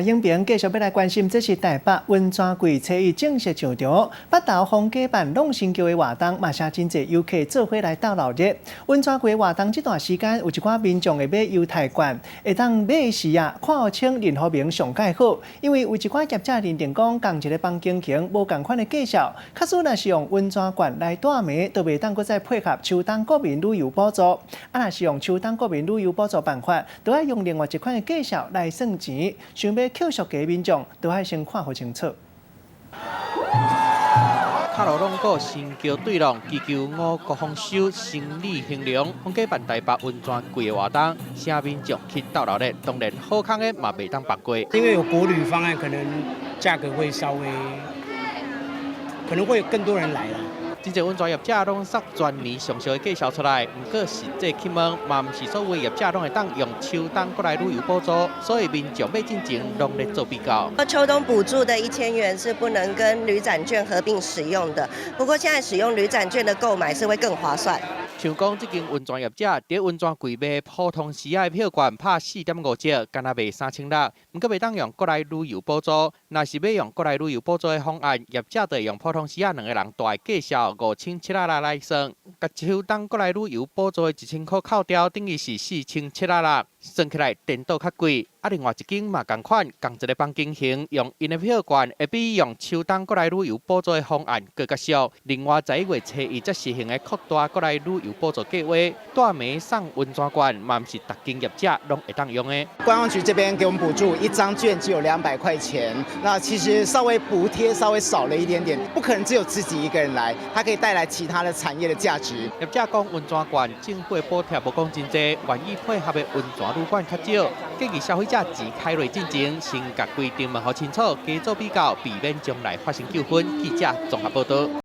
影評繼續欲來關心，這是台北溫泉季初一正式上場，北投皇家辦弄新橋的活動，嘛是真濟遊客做伙來鬥鬧熱。溫泉季的活動這段時間，有一寡民眾會買優待券，會當買時啊，看予清任何名上蓋好。因為有一寡業者認定講，仝一个房間型無仝款的介紹，假使若是用溫泉券來帶暝，就袂當閣再配合秋冬國民旅遊補助。啊，若是用秋冬國民旅遊補助辦法，就愛用另外一款的介紹來算錢。想欲扣俗價民眾，都愛先看予清楚。跤路攏過新橋對挵，祈求五穀豐收、生意興隆。皇家辦台北溫泉季的活動，啥民眾去鬥鬧熱，當然好康的嘛袂當放過。因為有國旅方案，可能價格會稍微，可能會有更多人來啦。真濟溫泉業者攏撒全年上俗的介紹出來，毋過實際去問，嘛毋是所有業者攏會當用秋冬國內旅遊補助，所以民眾買進前攏咧做比較。秋冬補助的1000元是不能跟旅展券合併使用的，不過現在使用旅展券的購買是會更划算。像講，這間溫泉業者佇溫泉季賣普通時仔的票券拍4.5折，敢若賣3600，毋過袂當用國內旅遊補助。若是欲用國內旅遊補助的方案，業者就會用普通時仔兩个人蹛的介紹5776來算，共秋冬國內旅遊補助的1000箍扣掉，等於是4760，算起來顛倒較貴。啊，另外一間嘛仝款，仝一个房間型，用𪜶的票券會比用秋冬國內旅遊補助的方案閣較俗。另外，11月初一才實行的擴大國內旅遊補助計劃，蹛暝送溫泉券，嘛毋是逐間業者攏會當用的。觀光局這邊給我們補助一張券只有200塊錢，那其實稍微補貼稍微少了一點點，不可能只有自己一個人來，它可以帶來其他的產業的價值。業者講溫泉券政府的補貼無講真濟，願意配合的溫泉旅館較少，建議消費者錢開落進前，先共規定問予清楚，加做比較，避免將來發生糾紛。記者綜合報導。